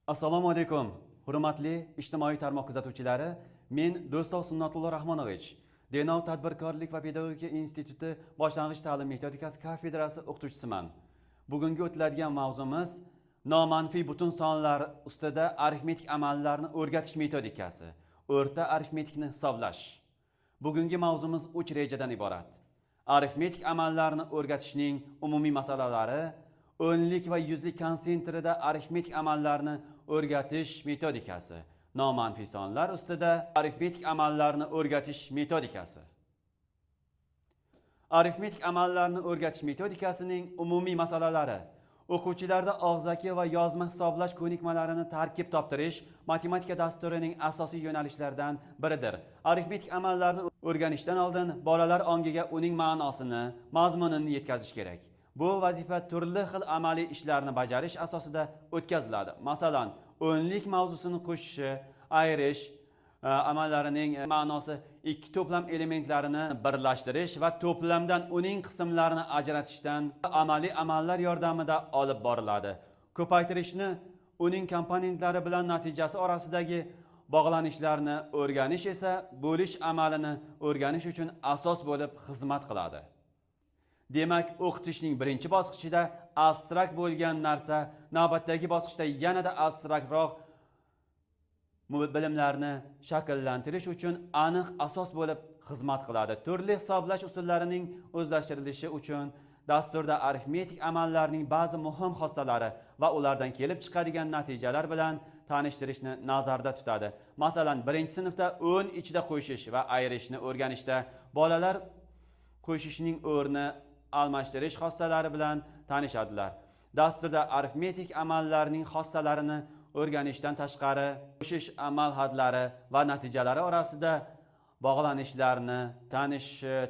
Assalomu alaykum, hurmatli ijtimoiy tarmoq kuzatuvchilari. Men Do'stov Sunnatullo Rahmonovich, Denov tadbirkorlik va pedagogika instituti boshlang'ich ta'lim metodikasi kafedrasi o'qituvchisiman. Bugungi o'tiladigan mavzumiz nomanfiy butun sonlar ustida arifmetik amallarni o'rgatish metodikasi, o'rta arifmetikni hisoblash. Bugungi mavzumiz 3 rejadan iborat. Arifmetik amallarni o'rgatishning umumiy masalalari, o'nlik va yuzlik konsentrida arifmetik amallarni o'rgatish metodikasi, nomanfiy sonlar ustida arifmetik amallarni o'rgatish metodikasi. Arifmetik amallarni o'rgatish metodikasining umumiy masalalari: o'quvchilarda og'zaki va yozma hisoblash ko'nikmalarini tarkib toptirish matematika dasturining asosiy yo'nalishlaridan biridir. Arifmetik amallarni o'rganishdan oldin bolalar ongiga uning ma'nosini, mazmunini yetkazish kerak. Bu vazifa turli xil amaliy ishlarni bajarish asosida o'tkaziladi. Masalan, o'nlik mavzusini qo'shishi, ayirish amallarining ma'nosi ikki to'plam elementlarini birlashtirish va to'plamdan uning qismlarini ajratishdan amaliy amallar yordamida olib boriladi. Ko'paytirishni uning komponentlari bilan natijasi orasidagi bog'lanishlarni o'rganish esa bo'lish amalini o'rganish uchun asos bo'lib xizmat qiladi. Demak, o'qitishning birinchi bosqichida abstrakt bo'lgan narsa navbatdagi bosqichda yanada abstraktroq bilimlarni shakllantirish uchun aniq asos bo'lib xizmat qiladi. Turli hisoblash usullarining o'zlashtirilishi uchun dasturda arifmetik amallarning ba'zi muhim xossalari va ulardan kelib chiqadigan natijalar bilan tanishtirishni nazarda tutadi. Masalan, 1-sinfda 10 ichida qo'shish va ayirishni o'rganishda bolalar qo'shishning o'rni almashtirish xossalari bilan tanishadilar. Dasturda arifmetik amallarning xossalarini o'rganishdan tashqari qo'shish amal hadlari va natijalari orasida bog'lanishlarni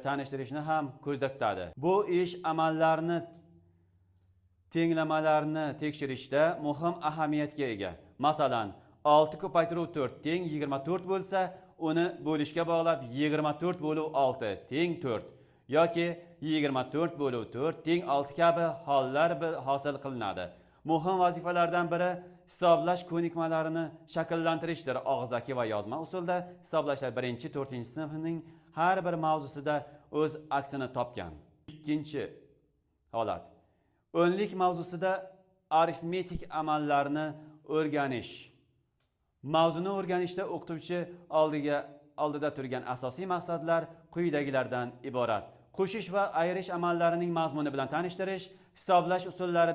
tanishtirishni ham ko'zda tutadi. Bu ish amallarni tenglamalarni tekshirishda muhim ahamiyatga ega. Masalan, 6 ko'paytiruv 4 teng 24 bo'lsa, uni bo'lishga bog'lab 24 bo'luv 6 teng 4 yoki 24 bo'luv 4 teng 6 kabi hollar hosil qilinadi. Muhim vazifalardan biri hisoblash ko'nikmalarini shakllantirishdir. Og'zaki va yozma usulda hisoblashlar 1-4-sinfning har bir mavzusida o'z aksini topgan. Ikkinchi holat. O'nlik mavzusida arifmetik amallarni o'rganish. Mavzuni o'rganishda o'qituvchi oldida turgan asosiy maqsadlar quyidagilardan iborat: qo'shish va ayirish amallarining mazmuni bilan tanishtirish, hisoblash usullari